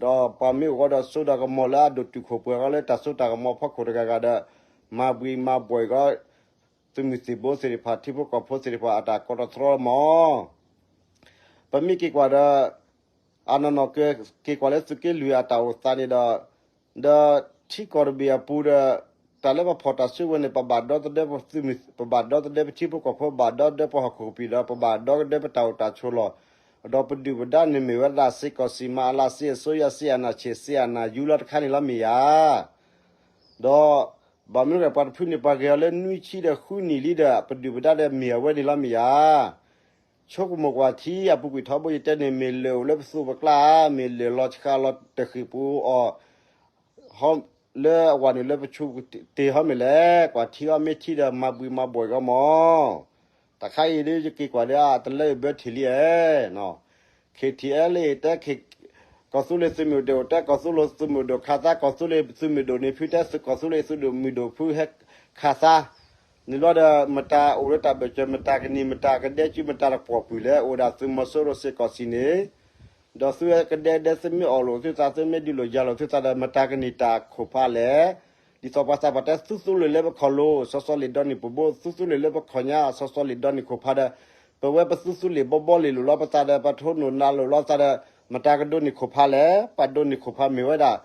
ဒီးပှၤမ့ၢ်အိၣ်ဃီဒီးစိဒီးကမီၤလၢအဒိၣ်တုာ်ခိၣ်ပှဲၤဃီလၢတၢ်စိတၢ်ကမီၤဖီခိၣ်တဂၤဂၤဒီး မၤဘှံးမၤဘှီၣ်ဃီ သုးမုၢ်သံၣ်ဘိသ့ၣ်တဖၣ် ထံဖိကီၢ်ဖိသ့ၣ်တဖၣ်အတၢ်ကီတၢ်တြီလီၤမး ပမ့ၢ်က့ၤကွၢ်ဒီး အနီၢ်နီၢ်က့ၤကွၢ်လၢသုးက့လွံၢ်အတၢ်အိၣ်သးန့ၣ်ဒီး ဒီးထံကီၢ်တဘ့ၣ်အပူၤဒီး တၢ်လၢပဖီၣ်တၢ်စုကဝဲၤန့ၣ် ပဘၣ်ဒီသဒၢပသုးမုၢ် ပဘၣ်ဒီသဒၢပထံဖိကီၢ်ဖိ ဘၣ်ဒီသဒၢပဟီၣ်ခိၣ်ကပံာ်ဒီး ပဘၣ်ဒီသဒၢပတၢ်အိၣ်တၢ်ဆိးလီၢ်, ဒီးပဒုၣ်ပဒါန့ၣ်မ့ၢ်ဝဲဒၣ် စ့ၢ်ကီးစံးမးအလး စ့အစိယၤ စ့အနၢ်ဆံး စ့အနၢ်ယူလီၤတခါန့ၣ်လီၤမ့ၢ်ဧါ. ဒီး ဘၣ်မနုၤလဲၣ် ပှၤတဖုန့ၣ် ပှၤဂဲၤအီၤလၢနွံဆံဒီးဃုနံၣ်လံဒီး ပဒုၣ်ပဒါဒီးမ့ၢ်အဝဲန့ၣ်လီၤမ့ၢ်ဧါ. ဆိကမိၣ်ကွၢ်ထံအပူၤကွံာ်ထီဘိယတဲန့ၣ် မ့ၢ်လၢၢ်အိၣ်လၢပသူၣ်ပကျါ, မ့ၢ်လၢၢ်လီၤဆှးလီၤတဃံးပူၤအီၤ လၢအဝၤနုာ်လၢပဆူးတ့ၢ်ဟီမ့ၢ်လဲၣ်, ကွၢ်ထံအီၤမ့ၢ်ထံဒီးမၤဘှံးမၤဘှီၣ်ဂီၢ်မး. တခါအံၤဒ်ယက့ၤကွၢ်ဒီးအတလၢအဘၢထံၣ်လံဧါ. ခ့ထံအဲလ့ၣ်တဲ ကီၢ်သူလ့ၤသုးမုၢ်ဒိၣ် တဲကီၢ်သူလ့ၤသုးမုၢ်ဒိၣ်ခးသါ, ကီၢ်သူလ့ၤသုးမုၢ်ဒိၣ်န့ၣ်ဖုတဲ ကီၢ်သူလ့ၤသုးမုၢ်ဒိၣ်ဖုဟဲခးသါ န့ၣ်လီၤဒီး မတၤအိၣ်လၢတၢ်ဘၢၣ်စၢၤ မတၤကနံၤ မတၤကဒဲကၠူ မတၤတပှီၢ်ပုၢ်လဲၣ် အိၣ်ဒၣ်သုးမီၤစိရိၤစ့ၢ်ကီးစံးန့ၣ် ဒီးသုကဒဲဒဲသုမ့ၢ်အီၣ်လိာ်သုသး သုမ့ၢ်ဒုးလိာ်ယၤလိာ်သုသးဒီး မတၤကနံၤတၢ်ခိၣ်ဖးလဲၣ်. ဒ်သိးပှၤသးပှၢ်တဲ သုသူလ့ၤလၢပခီၣ်လိၤ စီစီလ့ၣ်ဒီနံၣ်ပူၤဘိ, သုသူလ့ၤလၢပခီၣ်ညါ စီစီလ့ၣ်ဒီနံၣ်ခိၣ်ဖးဒီး ပဝဲပသုသူလ့ၤဘီဘီလ့ၣ်လိာ်လီၤပသးဒီး ပထိၣ်နူာ်နးလိာ်လီၤသးဒီး မတၤကဒိးနံၣ်ခိၣ်ဖးလဲၣ်. ပှၤဒိးနံၣ်ခိၣ်ဖးမ့ၢ်ဝဲဒၣ်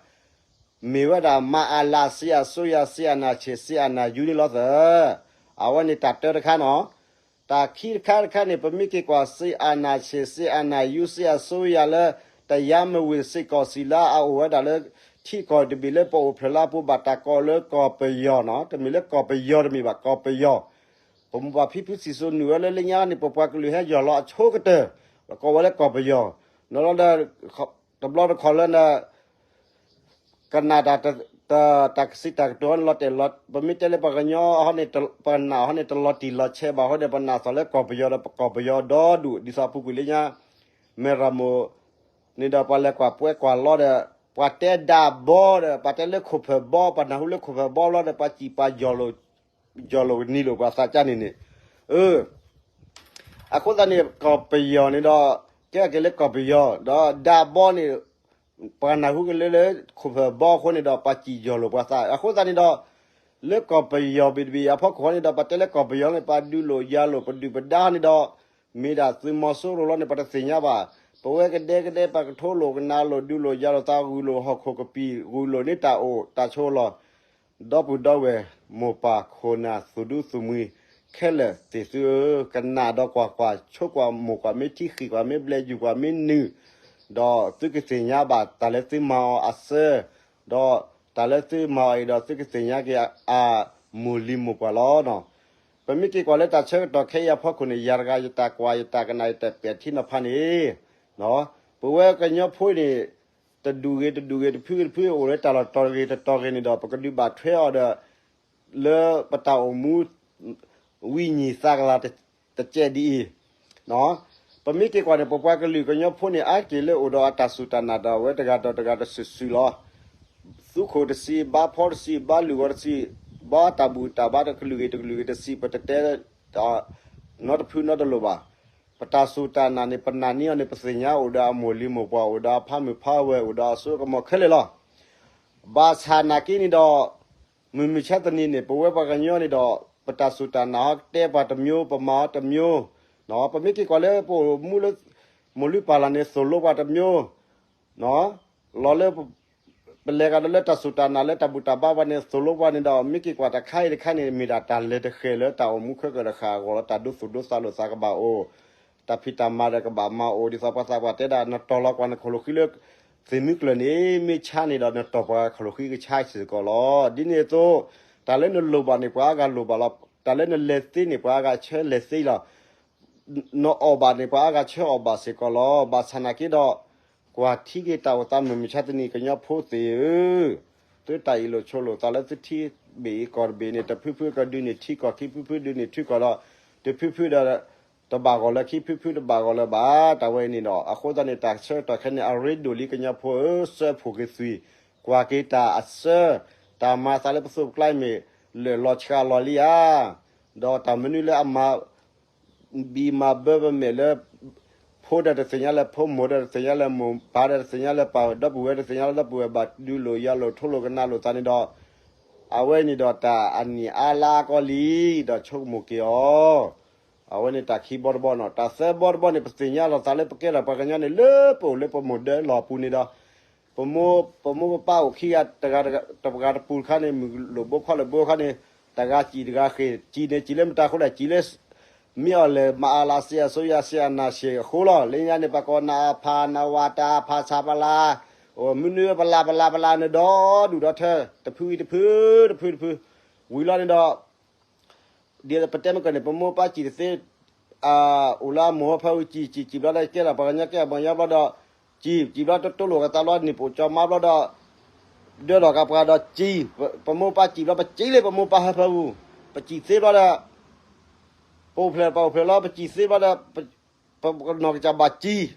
မ့ၢ်ဝဲဒၣ် မၤအလး စ့အစိယၤ စ့အနၢ်ဆံး စ့အနၢ်ယူန့ၣ်လီၤသၢ. အဝဲန့ၣ်တၢ်တၢတခါနီၤ. တၢ်ခံတခါတခါန့ၣ် ပမ့ၢ်က့ၤကွၢ် စ့အနၢ်ဆံး စ့အနၢ်ယူ စ့အစိယၤလၢ တယါမဝ့ၢ်စ့ၢ်ကီးစံးလၢအအိၣ်ဝဲဒၣ်လၢ ထံကီၢ်တဘ့ၣ်လၢပအိၣ်ဖျဲၣ်လၢအပူၤ ဘၣ်တၢ်ကိးလၢကီၢ်ပယီၤနီၤ. တမ့ၢ်လၢကီၢ်ပယီၤတမ့ၢ်ဘၣ် ကီၢ်ပယီၤ. ပမိၢ်ပၢ်ဖံဖုစံၣ်စိၤနုာ်ဝဲလၢလၢညါန့ၣ် ပပှၤကလုာ်ဟဲယီၢ်လီၤအဆိကတၢၢ် ကိးဝဲလၢကီၢ်ပယီၤ. နီၤလီၤဒီး တဘျီတခီၣ်လၢ ကနၣ်တၢ် တၢ်ကစံးတၢ်ကတိၤဟီန့ၣ်လီၤတဲာ်လီၤ ပမ့ၢ်တဲလၢပှၤကညီဟီန့ၣ် ပနၢ်ဟီန့ၣ် တလီၤတံၢ်လီၤဆဲးဘၣ်အဃိဒီး ပနၢ်သီၣ်လၢကီၢ်ပယီၤဒီး ကီၢ်ပယီၤဒီဒူၣ် ဒ်သိးအပူၤကွံာ်လၢညါ မဲၢ်ရမိၢ်န့ၣ်ဒီး ပှၤလဲၤကွၢ်ပှဲၤကွၢ်လီၤဒီး ပှၤတဲဒၣ်ဘီဒီး ပှၤတဲလၢခိၣ်ဖၢၣ်ဘီ ပှၤနၢ်ဟူလၢခိၣ်ဖၢၣ်ဘီဘျီဒီး ပှၤစံၣ်ပှၤယီၢ်လိာ် ယီၢ်လိာ်နံၤလိာ်ပှၤသးကါန့ၣ်န့ၣ် အဃိသတးန့ၣ် ကီၢ်ပယီၤန့ၣ်ဒီး ကဲက့ၤလၢကီၢ်ပယီၤ ဒီးဒၣ်ဘီန့ၣ် ပှၤနၢ်ဟူက့ၤလၢလၢခိၣ်ဖၢၣ်ဘီအဃိန့ၣ်ဒီး ပှၤစံၣ်ယီၢ်လိာ်ပှၤသး အဃိသတးန့ၣ်ဒီး လၢကီၢ်ပယီၤဘ့ၣ်တဘ့ၣ်အဖီခိၣ်န့ၣ်ဒီး ပှၤတဲလၢကီၢ်ပယီၤန့ၣ် ပှၤဒုးလိာ်ယၤလိာ်ပဒုၣ်ပဒါန့ၣ်ဒီး မ့ၢ်ဒၣ်သုးမီၤစိရိၤလီၤန့ၣ် ပှၤတသ့ၣ်ညါဘၣ်. ပဝဲကဒဲကဒဲ ပှၤကထိလိာ်ကနၣ်လိာ် ဒုးလိာ်ယၤလိာ်သး ဂုာ်လိာ်ဟီၣ်ခိၣ်ကပံာ် ဂုာ်လိာ်န့ၢ်တၢ်အိၣ်တၢ်ဆိးလီၢ် ဒီပုၢ်ဒီဝဲၢ် မိၢ်ပၢ်ခိၣ်နၢ် သူၣ်ဒူသူၣ်မှံၤခဲလၢာ်သ့ၣ်သုဧၢ, ကနၣ်ဒီးကွၢ်ကွၢ် ဆိကွၢ်မိၢ်ကွၢ် မ့ၢ်ထံၣ်ဃံးကွၢ် မ့ၢ်ဘျဲးယူၤကွၢ် မ့ၢ်နုာ် ဒီးသုကသ့ၣ်ညါဘၣ်တၢ်လၢသုမၤအီၤအစၢ, ဒီးတၢ်လၢသုမၤအီၤအံၤဒီး သုကသ့ၣ်ညါက့ၤအမိၢ်လံၤမိၢ်ပှၢ်လီၤ. ပမ့ၢ်က့ၤကွၢ်လၢတၢ်ဆၢကတီၢ်ခဲအံၤအဖီခိၣ်န့ၣ် ယၤတဂၤယတၢ်ကွၢ်ယတၢ်ကနၣ်ယတၢ်ပဲာ်ထံနီၤဖးန့ၣ် ပဝဲကညီဖိန့ၣ် တဒူၣ်ဂ့ၤတဒူၣ်ဂ့ၤ တဖုဂ့ၤတဖုဂ့ၤ အိၣ်လၢတၢ်လီၢ်တတီၤတဂ့ၤတတီၤဂ့ၤန့ၣ်ဒီး ပကဒုးဘၣ်ထွဲအီၤဒီး လၢပတၢ်အိၣ်မူ ဝံၤညီၣ်သးကလၤတကဲးဒ်အံၤ, ပမ့ၢ်က့ၤကွၢ်န့ၣ် ပပှၤကလုာ်ကညီဖိန့ၣ် အါတက့ၢ်လၢအိၣ်ဒီးအတၢ်စူၢ်တၢ်နာ်ဒီးအဝဲတဂၤဒီးတဂၤတစုာ်စုာ်လီၤ. သူခိၣ်တစံး ဘါဖီတစံး ဘါလုၢ်ဂီၤတစံး ဘါတၢ်ဘူၣ်တၢ်ဘါတကလုာ်ဂ့ၤတကလုာ်ဂ့ၤတစံး ပတတဲ နီတဖုနီတလိၤဘၣ်. ပတၢ်စူၢ်တၢ်နာ်န့ၣ် ပနာ်န့ၢ်အီၤန့ၣ် ပသ့ၣ်ညါအိၣ်ဒီးအမိၢ်လံၤမိၢ်ပှၢ် အိၣ်ဒီးအဖးမုၢ်ဖးဝဲၢ် အိၣ်ဒီးအစိကမီၤခဲလၢာ်လီၤ. ဘၣ်ဆၣ်နာ်က့န့ၣ်ဒီး မုၢ်မဆါတနံၤန့ၣ် ပဝဲပှၤကညီန့ၣ်ဒီး ပတၢ်စူၢ်တၢ်နာ်ဟီတဲပှၤတမျိုး ပမၤဟီတမျိုး, ပမ့ၢ်က့ၤကွၢ်လၢပအိၣ်မူလၢ မိၢ်လုၢ်ပၢ်လၢ်န့ၣ် သိၣ်လိပှၤတမျိုး လီၤလၢ ပလဲၤဂၤဒီးလၢတၢ်စူၢ်တၢ်နာ်လၢတၢ်ဘူၣ်တၢ်ဘါပှၤန့ၣ် သိၣ်လိပှၤန့ၣ်ဒီး မ့ၢ်က့ၤကွၢ်တၢ်ခါအံၤတခါန့ၣ် မ့ၢ်ဒၣ်တၢ်လဲၤတဃဲၤလၢတၢ်အိၣ်မူခဲကၢၢ်တဃာ်အဂီၢ်လီၤ. တၢ်ဒိသူၣ်ဒိသးလိာ်သးကဘၣ်အိၣ်, တၢ်ဖံးတၢ်မၤဒီးကဘၣ်မၤအိၣ် ဒ်သိးပှၤသးပှၢ်တဲဒၣ် နတီၢ်လီၤကွၢ်နခီၣ်လိာ်ဃံလၢ သ့ၣ်မုၢ်ကျၢၢ်န့ၣ် မ့ၢ်ဆါန့ၣ်ဒီး နတီၢ်ပှၤခီၣ်လိာ်ဃံကဆါစ့ၢ်ကီးလီၤ. ဒ်န့ၣ်အသိး တၢ်လၢနလိၣ်ဘၣ်န့ၣ် ပှၤအါဂၤလိၣ်ဘၣ်လီၤ. တၢ်လၢနလဲၤသ့န့ၣ် ပှၤအါဂၤဆၢလဲၤသ့လီၤ. နအီၣ်ဘၣ်န့ၣ် ပှၤအါဂၤဆၢအီၣ်ဘၣ်စ့ၢ်ကီးလီၤ. ဘၣ်ဆၣ်နာ်က့ဒီး ကွၢ်ထံက့ၤတၢ်အိၣ်သးမုၢ်မဆါတနံၤ ကညီဖိသ့ၣ်ဧၢ, သုတၢ်အ့ၣ်လိာ်ဆိးလိာ်သးလၢသုထံဘ့ၣ်အံၤကီၢ်တဘ့ၣ်န့ၣ် တဖုဖုကဒုးန့ၢ်ထံကီၢ် ခံဖုဖုဒုးန့ၢ်ထံကီၢ်ဒီး တဖုဖုဒီး တဘၣ်ဂီၢ်လၢခံဖုဖုတဘၣ်ဂီၢ်လၢၤဘၣ် တၢ်ဝဲအံၤန့ၣ်ဒီး အဃိသတးန့ၣ် တၢ်ဆၢကတီၢ်ခဲအံၤန့ၣ် အရ့ဒိၣ်လံကညီဖိဧၢ, စၢဖှိၣ်က့ၤသွံၣ်, ကွၢ်က့ၤတၢ်အစၢ, တၢ်မၤသးလၢပသိးပကျါမ့ၢ် လၢာ်လီၤဆှးလီၤလံဧါ, ဒီးတၢ်မနုၤလၢအမၤ ဘံၣ်မၤဘၢပမဲာ်လၢ ဖ ဖိဒီးတသ့ၣ်ညါလၢဖိ, မိၢ်ဒီးတသ့ၣ်ညါလၢမိၢ်, ပၢ်ဒီးတသ့ၣ်ညါလၢပၢ်, ဒီပုၢ်ဝဲၢ်တသ့ၣ်ညါလၢဒီပုၢ်ဝဲၢ်, ဘၣ်ဒုးလိာ်ယၤလိာ်ထိလိာ်ကနၣ်လိာ်သးန့ၣ်ဒီး, အဝဲန့ၣ်ဒီးတၢ်အနံၣ်အါလါအကီလံ, ဒီးဆိကမိၣ်က့ၤအီၤ. အဝဲန့ၣ်တၢ်ခံဘီတဘီနီၤ. တၢ်သၢဘီတဘီန့ၣ် ပသ့ၣ်ညါလီၤသးလၢပကဲထီၣ်ပှၤကညီန့ၣ် လၢပအိၣ်လၢပမိၢ်ဒၢလီၢ်အပူၤန့ၣ်ဒီး ပမိၢ်, ပမိၢ်ပပၢ်အိၣ်ခံဂၤတဂၤ, တဂၤတပူၤတခါန့ၣ် မုၢ်လိာ်ဘိခီၣ်လိာ်ဘိအခါန့ၣ်, တဂၤစံၣ်တဂၤဃ့ၢ်, စံၣ်န့ၣ်စံၣ်လၢမတၤအဃိလဲၣ်, စံၣ်လၢ မ့ၢ်အီၤလဲၣ် မအလ စစ်အစိုးရ စစ်အာဏာရှင်အဃိလီၤ. လၢညါန့ၣ် ပကိးနအဖ နဝတ ဖဆပလ မနုၤပလ ပလ ပလ န့ၣ်ဒီဒူၣ်ဒီထၢ တဖုအံၤတဖု, တဖုတဖု, ဝံၤလီၤန့ၣ်ဒီး ဒ်ပတဲမ့ၢ်ကီးန့ၣ် ပမိၢ်ပၢ်စံၣ်တသ့, အိၣ်လၢအမိၢ်ဟၢဖၢအူစံၣ်, စံၣ်, စံၣ်ဘျီဒီးကဲထီၣ်ပှၤကညီ ကဲထီၣ်ပှၤကညီဘျီဒီး, စံၣ်, စံၣ်ဘျီတတိလိာ်ကသးဘျီ န့ၢ်ပိာ်ကၠီမါဘျီဒီး, ဒၢထီၣ်ကပှၤဒီးစံၣ်, ပမိၢ်ပၢ်စံၣ်ဘျီ ပစံၣ်လၢပမိၢ်ပၢ်ဟၢဖၢအူ, ပစံၣ်သ့ဘျီဒီး ပအိၣ်ဖျဲၣ် ပအိၣ်ဖျဲၣ်လီၤ ပစံၣ်သ့ဘျီဒီး ပနီၢ်ကစၢ်ဘၣ်စံၣ်,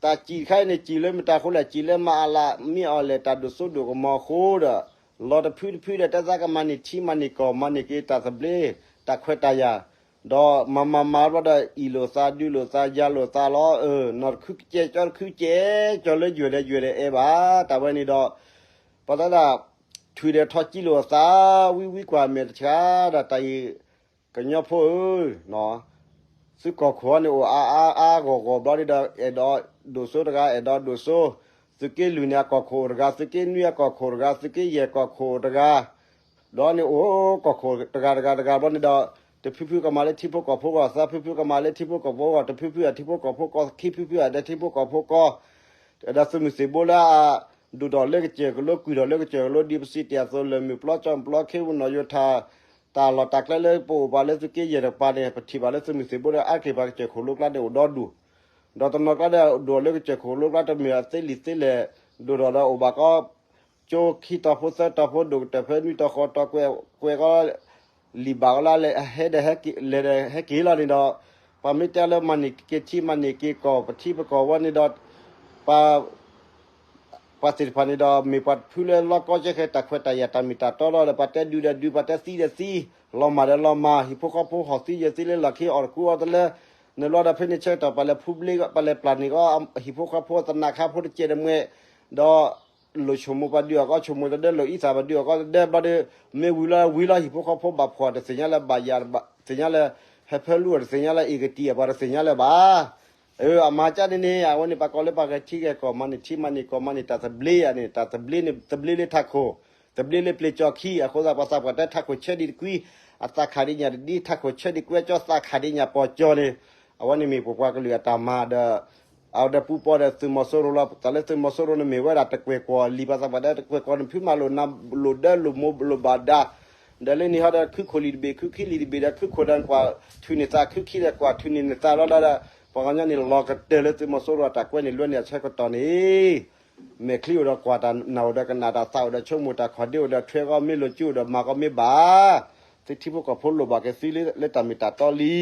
တၢ်စံၣ်တခါအံၤန့ၣ် စံၣ်လၢမတၤအဃိလဲၣ်, စံၣ်လၢမအလ မ့ၢ်အီၤလဲၣ် တၢ်ဒိၣ်စိဒိၣ်ကမီၤအဃိဒီး လီၤတဖုတဖုဒီး တၢ်သးကမၤန့ၢ်ထံမၤန့ၢ်ကီၢ် မၤန့ၢ်က့ၤတၢ်သဘျ့ တၢ်ခွဲးတၢ်ယာ်, ဒီးမၤမၤမၤဘျီဒီး အ့ၣ်လိာ်သးဒုးလိာ်သးယၤလိာ်သးလီၤ, နီၢ်တခုကဲကၠီတခုကဲကၠီလၢယွဲၢ်ဒီးယွဲၢ်ဒီးအဲၣ်ဘၣ်, တၢ်ဝဲန့ၣ်ဒီး ပသးဒၣ် ထွံၣ်ဒီးထီၣ်ကံလိာ်အသး ဝံဝံကွၢ်မဲာ်တဆါဒီးတၢ်အံၤ ကညီဖိဧၢ, သုကီၢ်ခိၣ်န့ၣ် အိၣ်အါအါအါဂီၢ်ဂီၢ်ဘျီဒီး အဲၣ်ဒိးဒိၣ်စိတဂၤ အဲၣ်ဒိးဒိၣ်စိ, သုးက့လွံၢ်န့ၣ် အကီၢ်ခိၣ်တဂၤ, သုးက့နွံအကီၢ်ခိၣ်တဂၤ, သုးက့ယဲၢ်ကီၢ်ခိၣ်တဂၤ, ဒီးန့ၣ်အိၣ်ကီၢ်ခိၣ်တဂၤတဂၤတဂၤဘျီန့ၣ်ဒီး တဖုဖုကမၤလၢထံဖိကီၢ်ဖိဂီၢ်, သးဖုဖုကမၤလၢထံဖိကီၢ်ဖိဂီၢ်, တဖုဖုအထံဖိကီၢ်ဖိကီၢ်, ခံဖုဖုအဒီးထံဖိကီၢ်ဖိကီၢ် ဒီးသုးမုၢ်သံၣ်ဘိလၢ ဒိၣ်ထီၣ်လၢကစၢၢ်ကလိ ကွံာ်ထီၣ်လၢကစၢၢ်ကလိ ဒ်ပစံးတ့ၢ်အသိး လၢၢ်မုၢ်ပျီ ကၠီၣ်ပျီ ခ့ပနီၣ်ယိၤထၣ် တၢ်လီၢ်တၢ်ကျဲလၢပအိၣ်ဘၣ်လၢသုးက့ယဲၢ်တကပၤန့ၣ် ပထံၣ်ဘၣ်လၢသုးမုၢ်သံၣ်ဘိဒီး အါတက့ၢ်ပှၤကစၢၢ်ခိၣ်လိကျါန့ၣ် အိၣ်ဒီဒူၣ်, ဒီးတနီၤကျါဒီး ဒိၣ်ထီၣ်လၢကစၢၢ်ခိၣ်လိကျါ တမ့ၢ်အသ့လံာ်သ့လဲၢ်, ဒိၣ်ထီၣ်ဒီးအိၣ်ဘၣ်ကီ ကၠိခံတီၤဖိသၢတီၤဖိ ဒိၣ်ကတၢၢ်ဖဲနွံတီၤဃိးတီၤ ကွဲးကီ လံာ်ဘၣ်ကီလၢလဲၤဟဲဒီး လဲၤဒီးဟဲက့ၤလီၤန့ၣ်ဒီး ပှၤမ့ၢ်တဲလၢမၤန့ၢ်က့ၤထံမၤန့ၢ်က့ၤကီၢ် ပထံပကီၢ်ဝဲန့ၣ်ဒီး ပှၤသ့ၣ်တဖၣ်န့ၣ်ဒီး မ့ၢ်ပှၤတဖုလၢလီၢ်ကီကဲဃဲ တၢ်ခွဲးတၢ်ယာ် တၢ်မ့ၢ်တၢ်တီလီၤဒီး ပှၤတဲဒုးဒီးဒုး ပှၤတဲသံဒီးသံ, လီၤမၢ်ဒီးလီၤမၢ်, ဟံၣ်ဖိဃီဖိဟီၣ်သံယဲၢ်သံလၢလီၢ်ခံအီၣ်တကူအီတလၢ, နလီၤဒီးဖဲန့ၣ်ဆၢကတီၢ် ပှၤလဲၤဖူဘျ့ ပှၤလဲၤပျၢ်န့ၢ်ကီ ဟံၣ်ဖိဃီဖိသနာ်ခါဖိတကဲးတမှဲ, ဒီး လိာ်ဆိကမိၣ်ပှၤဒုးအီၣ်ကီ ဆိကမိၣ်တဒၢ လိာ်အံသၣ်ပှၤဒုးအီၣ်ကီတဒၢဘျီဒီး မ့ၢ်ဝံၤလီၤဝံၤလီၤ ဟံၣ်ဖိဃီဖိဘၣ်ဖှီၣ်တသ့ၣ်ညါလၢၤဘၣ် ယၤတသ့ၣ်ညါလၢၤ ဟဲဖၢလူအီၤတသ့ၣ်ညါလၢၤ အ့ၣ်ကတံၢ်အပှၤတသ့ၣ်ညါလၢၤဘၣ်. အမၤကၢ်န့ၣ်န့ၣ် အဝဲန့ၣ် ပှၤကိးလၢပှၤဂဲၤထံဂဲၤကီၢ် မၤန့ၢ်ထံမၤန့ၢ်ကီၢ် မၤန့ၢ်တၢ်သဘျ့ဧါန့ၣ် တၢ်သဘျ့န့ၣ် သဘျ့လၢထးခိၣ်, သဘျ့လၢပျ့ၤကၠီခံ အဃိသတး ပှၤသးပှၢ်တဲထးခိၣ်ဆၢဒံးတကွံ အသးခးဒံးညၣ်တဒံး ထးခိၣ်ဆၢဒံးကွဲကၠီ သးခးဒံးညၣ်ပီၤကၠီန့ၣ်, အဝဲန့ၣ်မ့ၢ်ပပှၤကလုာ်အတၢ်မၤဒီး အဝဲဒီးပူပီဒီးသုးမီၤစိရိၤလီၤ. တၢ်လၢသုးမီၤစိရိၤန့ၣ်မ့ၢ်ဝဲဒၣ်တကွဲၢ်ကွီၢ်လံ ပှၤသးပှၢ်တဲတကွဲၢ်ကွီၢ်န့ၣ် ဖုမၤလိာ်နၤလိာ်ဒၢလိာ်မိၢ်လိာ်ဘၣ်ဒါ, ဒီးလၢန့ၣ်ဟီဒီး ခုခိၣ်လံၤတဘ့ၣ် ခုခံလံၤတဘ့ၣ်ဒီး ခုခိၣ်ဒီးကွၢ်ထုးန့ၢ်သး ခုခံဒီးကွၢ်ထုးန့ၢ်နသးလီၤဒီး ပှၤကညီန့ၣ်လီၤကတၢၢ်လၢသုးမီၤစိရိၤအတၢ်ကွဲန့ၣ် လွဲန့ၢ်အဆၢကတီၢ်န့ၣ် မဲာ်ချံအိၣ်ဒီးကွၢ်တၢ် နၢ်အိၣ်ဒီးကနၣ်တၢ် သးအိၣ်ဒီးဆိကမိၣ်တၢ် ခီၣ်ဒ့အိၣ်ဒီးထွဲကီး မ့ၢ်လိာ်စုအိၣ်ဒီးမၤကီးမ့ၢ်ဘၣ်, သုထံဖိကီၢ်ဖိလိၣ်ဘၣ်က့ၤသုလၢတၢ်မ့ၢ်တၢ်တီလံ.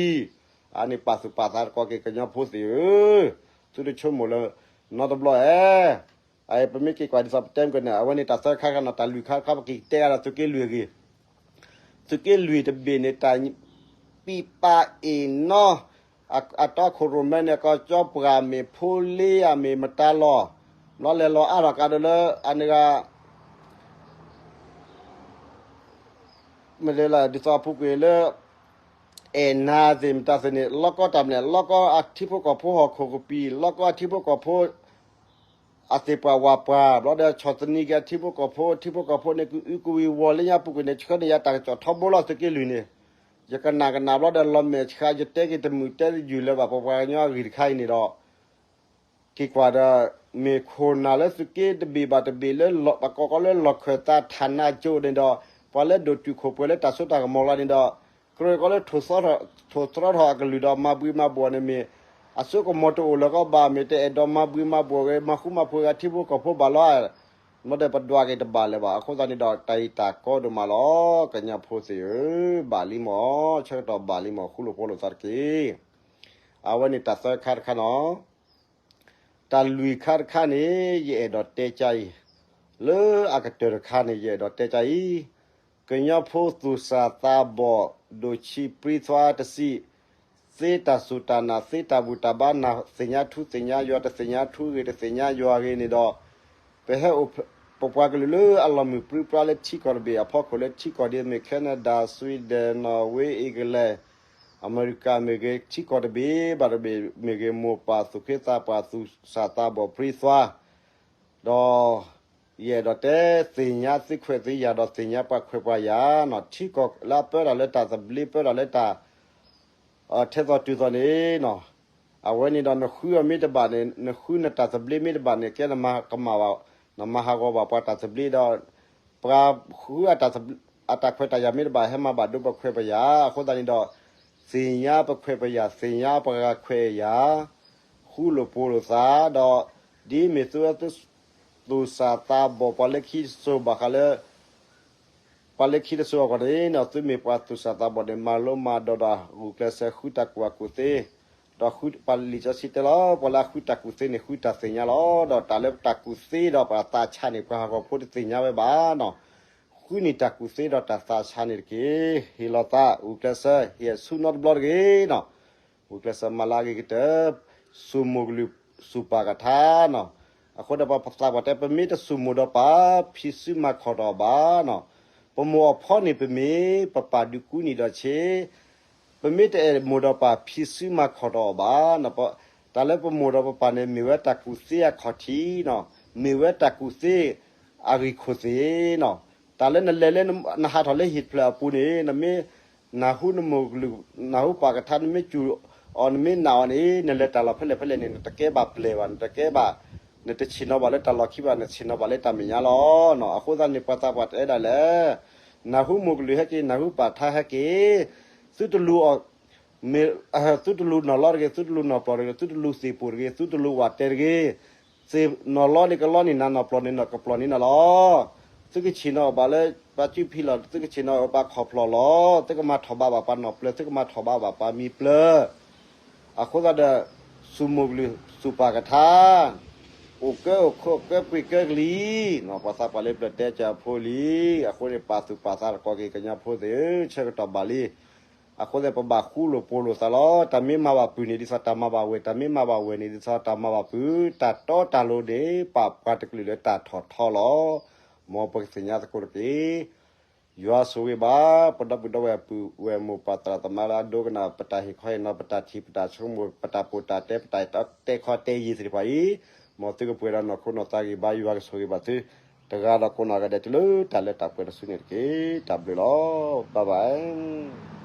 အန့ၣ်ပာ်သူၣ်ပာ်သးတကီၢ်က့ၤ ကညီဖိသ့ၣ်ဧၢ, သုတဆိကမိၣ်လၢ နီတဘျီဧါ. ပမ့ၢ်က့ၤကွၢ်ဒ်သိးပတဲမ့ၢ်ကန့ၣ် အဝဲန့ၣ်တၢ်သၢခါခါနီၤ တၢ်လွံၢ်ခါတခါ ပက့ၤတဲဂၤဒီးသုးက့လွံၢ်အဂ့ၢ်, သုးက့လွံၢ်တဘ့ၣ်န့ၣ် တၢ်ပံးပာ်အ့ၣ်နီ အတီခိၣ်ရိၣ်မဲန့ၣ် ကီၢ်ကၠီပှၢ်မ့ၢ်ဖိလ့ဧါမ့ၢ်မတၤလီၤ, ဘျီလဲၤလီၤအါထီၣ်ကဒီးလၢအန့ၣ်ဂၤ မ့ၢ်လၢဒ်သိးအပူၤကွံာ်လၢ အဲၣ်နၤသ့ၣ်မတၤသ့ၣ်န့ၣ် လီၢ်ကီတၢ်မနုၤလဲၣ် လီၢ်ကီအထံဖိကီၢ်ဖိဟီၣ်ခိၣ်ကပံာ် လီၢ်ကီအထံဖိကီၢ်ဖိ အသ့ၣ်ပှၢ်ဝၣ်ပှၢ် ဘျီဒီးဆီၣ်သနံးက့ၤအထံဖိကီၢ်ဖိ ထံဖိကီၢ်ဖိန့ၣ် ကအုကဝံၤဝီၤလၢညါပူၤကွံာ်န့ၣ် ဆှၢန့ၢ်ယၤတၢ်ကစီၣ်ထီဘိလီၤ သုးက့လွံၢ်န့ၣ်, ယကနၣ်ကနၣ်ဘျီဒီးလီၤမဲာ်ဆှး ယတဲက့ၤတမုာ်တဲတယုၢ်လၢၤဘၣ် ပပှၤကညီအဂ့ၢ်တခါအံၤန့ၣ်ဒီး က့ၤကွၢ်ဒီး မ့ၢ်ခိၣ်နၢ်လၢသုးက့တဘ့ၣ်ဘၣ်တဘ့ၣ်လၢ ပကိးကီးလၢလီၢ်ခၢၣ်သး ဌာနချုပ် န့ၣ်ဒီး ပှၤလၢဒိၣ်တုာ်ခိၣ်ပှဲၤလၢတၢ်စိတၢ်ကမီၤလီၤန့ၣ်ဒီး ကြၢးကီးလၢ ထိၣ်သတြီထီၣ်အကလုၢ်ဒီး မၤဘှံးမၤဘှီၣ်န့ၣ်မ့ၢ် အစိကမီၤတအိၣ်လၢၤကီးဘၣ် မ့ၢ်တအဲၣ်ဒိးမၤဘှံးမၤဘှီၣ်ဂ့ၤ မၤဃူမၤဖိးဂ့ၤ ထံဖိကီၢ်ဖိဘၣ်လီၤ. မ့ၢ်ဒီးပဒွးက့ၤတဘၣ်လၢၤဘၣ် အဃိသတးန့ၣ်ဒီး တၢ်အံၤတၢ်ကီဒိၣ်မးလီၤ ကညီဖိသ့ၣ်ဧၢ, ဘၣ်လံမး ဆၢကတီၢ်ဘၣ်လံမး ဃူလိာ်ဖိးလိာ်သးတက့ၢ်. အဝဲန့ၣ်တၢ်သၢခါတခါနီၤ. တၢ်လွံၢ်ခါတခါန့ၣ် ယအဲၣ်ဒိးတဲကါအံၤ လၢအကတၢၢ်တခါန့ၣ် ယအဲၣ်ဒိးတဲကါအံၤ ကညီဖိသူၣ်စၢ်သးဘီၣ် ဒိၣ်ဆံးပြံသွါတစံး သ့တၢ်စူၢ်တၢ်နာ် သ့တၢ်ဘူၣ်တၢ်ဘါ နာ်သ့ၣ်ညါထူသ့ၣ်ညါယွၤ တသ့ၣ်ညါထူဂ့ၤ တသ့ၣ်ညါယွၤဂ့ၤန့ၣ်ဒီး ပဟဲအိၣ် ပပှၤကလုာ်လၢအလီၤမုၢ်ပြံပြါလၢထံကီၢ်တဘ့ၣ်အဖီခိၣ်လၢထံကီၢ်ဒ်မ့ၢ် Canada, Sweden, Norway, England, အမဲရကၤမ့ၢ်ဂ့ၤ ထံကီၢ်တဘ့ၣ်ဘၣ်တဘ့ၣ်မ့ၢ်ဂ့ၤ မိၢ်ပၢ်သူၣ်ခ့သးပှၢ်သူၣ်ဆးသးဘီၣ်ပြံသွါ ဒီး ယအဲၣ်ဒိးတဲသ့ၣ်ညါသုခွဲးသုယာ်ဒီးသ့ၣ်ညါပှၤခွဲးပှၤယာ်နီၤ ထံကီၢ်လၢအပၢတၢ်လၢတၢ်သဘျ့ ပၢတၢ်လၢတၢ် ထဲသိးတုၤသိးန့ၣ်နီၤ အဝဲန့ၣ်ဒီးနဃုအီၤမ့ၢ်တဘၣ်န့ၣ် နဃုနတၢ်သဘျ့မ့ၢ်တဘၣ်န့ၣ် ကဲနမၤကမၣ်ဘၣ် နမၤဟးဂီၤဘၣ်ပှၤတၢ်သဘျ့ဒီး ပှၤဃု အတၢ်ခွဲးတၢ်ယာ်မ့ၢ်တဘၣ် ဟဲမၤဘၣ်ဒိပခွဲးပယာ် အဃိသတးန့ၣ်ဒီး သ့ၣ်ညါပခွဲးပယာ် သ့ၣ်ညါပှၤခွဲးယာ် ဃူလိာ်ဖိးလိာ်သးဒီး ဒ်မ့ၢ်သုဝဲသု သူၣ်စၢ်သးဘီၣ်ပှၤလၢခံတစိၤဘၣ်ဃးလၢ ပှၤလၢခံတစိၤအဂီၢ်န့ၣ် သုမ့ၢ်ပှၤသူၣ်စၢ်သးဘီၣ်န့ၣ် မၤလိမၤဒိးဒီး ဂုာ်ကျဲးစၢးဃုတၢ်ကူၣ်ဘၣ်ကူၣ်သ့, ဒီးဃုပှၤလံာ်စီဆှံတဲလီၤ ပှၤလၢအဃုတၢ်ကူၣ်သ့န့ၣ် ဃုတၢ်သ့ၣ်ညါလီၤ. ဒီးတၢ်လၢတၢ်ကူၣ်သ့ဒီးပှၤသးဆါန့ၣ် ပှၤဟးဂီၤဖိတသ့ၣ်ညါဝဲဘၣ်နီၤ. ဃုန့ၢ်တၢ်ကူၣ်သ့ဒီးတၢ်သးဆါန့ၣ်တက့ၢ်. ဟ့ၣ်လီၤသး ဂုာ်ကျဲးစၢး ဟ့ၣ်အဆူနီတဘျီတဂ့ၤနီၤ. ဂုာ်ကျဲးစၢးမၤလၢအဂ့ၤကတၢၢ်, စူၢ်မိၢ်ကလုၢ်စူၢ်ပၢ်ကထါနီၤ. အဃိဒီးပသးပှၢ်တဲ ပမ့ၢ်တစူၢ်မိၢ်ဒီးပၢ် ဖံးစုမၤခီၣ်ထီၣ်အီၤဘၣ်နီၤ. ပမိၢ်အဖီန့ၣ်ပမ့ၢ် ပပၢ်ဒုးကူန့ၢ်ဒီးဆ့, ပမ့ၢ်တအဲၣ်မိၢ်ဒီးပၢ် ဖံးစုမၤခီၣ်ထီၣ်အီၤဘၣ်နီၤ. တၢ်လၢပမိၢ်ဒီးပပၢ်န့ၣ် မ့ၢ်ဝဲတၢ်ကူၣ်သ့အခီၣ်ထံးနီၤ, မ့ၢ်ဝဲတၢ်ကူၣ်သ့အဂံၢ်ခိၣ်သ့ၣ်နီၤ. တၢ်လၢနလဲၤလၢနဟးထီၣ်လၢဟံၣ်တဖျၢၣ်အပူၤန့ၣ် နမ့ၢ်နၢ်ဟူနမိၢ်ကလုၢ် နၢ်ဟူပၢ်ကထါ နမ့ၢ်စူၢ်အီၤ နမ့ၢ်နာ်အီၤန့ၣ် နလဲၤတၢ်လီၢ်ဖဲလဲၣ်ဖဲလဲၣ်န့ၣ် နတကဲဘၣ်ပျဲၢ်ဘၣ်, နတကဲဘၣ်, နတဆ့ၣ်နီၤဘၣ်လၢတၢ်လီၢ်ခံဘၣ်, နဆ့ၣ်နီၤဘၣ်လၢတၢ်မဲာ်ညါလီၤနီၤ. အဃိသတးန့ၣ် ပှၤသးပှၢ်တအဲၣ်ဒၣ်လဲၣ်, နၢ်ဟူမိၢ်ကလုၢ်ဟဲက့ၤ နၢ်ဟူပၢ်ထါဟဲက့ၤ, သုတလူၤအီၤ မ့ၢ် သုတလူၤနီၢ်လီတဂ့ၤ, သုတလူၤနီၢ်ပျီၢ်တဂ့ၤ, သုတလူၤသ့ၣ်ပိၢ်တဂ့ၤ, သုတလူၤဝၣ်တဲတဂ့ၤ, သ့ၣ်နီၢ်လီန့ၣ်ကလီန့ၢ်နၤ, နီၢ်ပျီၢ်န့ၣ်ကပျီၢ်န့ၢ်နၤလီၤ. သုကဆ့ၣ်နီၤအီၤဘၣ်လၢပှၤစုဖံးလီၢ်, သုကဆ့ၣ်နီၤအီၤဘၣ်ခီၣ်ဖျီၣ်လီၤ, သုကမၤထီၣ်ဘးဘၣ်ပှၤနီၢ်ပျၢၤ, သုကမၤထီၣ်ဘးဘၣ်ပှၤမံၤပျၢၤ. အဃိသတးဒီး စူၢ်မိၢ်ကလုၢ်စူၢ်ပၢ်ကထါ, အိၣ်ကၢအိၣ်ခိးကၢပှ့ၤကၢကလံၤ, ပှၤသးပှၢ်လၢပျၢၤတဲကၢအဖိလံ, အဃိန့ၣ် ပာ်သူၣ်ပာ်သးတကီၢ်က့ၤကညီဖိသ့ၣ်ဧၢ, ဆၢကတီၢ်ဘၣ်လံ. အဃိသတးပဘၣ်ဃူလိာ်ဖိးလိာ်သးလီၤ. တၢ်မ့ၢ်မၤဘၣ်ပုၢ်န့ၣ် ဒ်သိးတၢ်မၤဘၣ်ဝဲၢ်, တၢ်မ့ၢ်မၤဘၣ်ဝဲၢ်န့ၣ် ဒ်သိးတၢ်မၤဘၣ်ပုၢ်, တၢ်တီတၢ်လိၤန့ၣ် ပာ်ပှၤတကလုာ်လၢတၢ်ထီၣ်ထီလီၤ. မ်ပကသ့ၣ်ညါသကိးတက့ၢ်. ယွၤဆိၣ်ဂ့ၤဘၣ် ပဒီပုၢ်ဒီဝဲၢ်ပုၢ်ဝဲၢ်မိၢ်ပၢ်သရၣ်သမါလၢအဒိကနၣ် ပတၢ်ဟ့ၣ်ခီဟ့ၣ်နီၤ ပတၢ်ထံၣ်ပတၢ်ဆိကမိၣ် ပတၢ်ပိာ်တၢ်တဲ ပတၢ်တဲခီတဲယံၤသ့ၣ်တဖၣ်အံၤ, မ်သုကပှဲၤဒီးနီၢ်ခိနီၢ်သးဂံၢ်ဘါ ယွၤကဆိၣ်ဂ့ၤဘၣ်သု တဂၤဒီးကိးနီၢ်ဂၤဒဲး တုၤလၢတၢ်လၢတၢ်ပှဲၤတစုန့ၣ်တက့ၢ်. တၢ်ဘျုးလီၤ. Bye bye.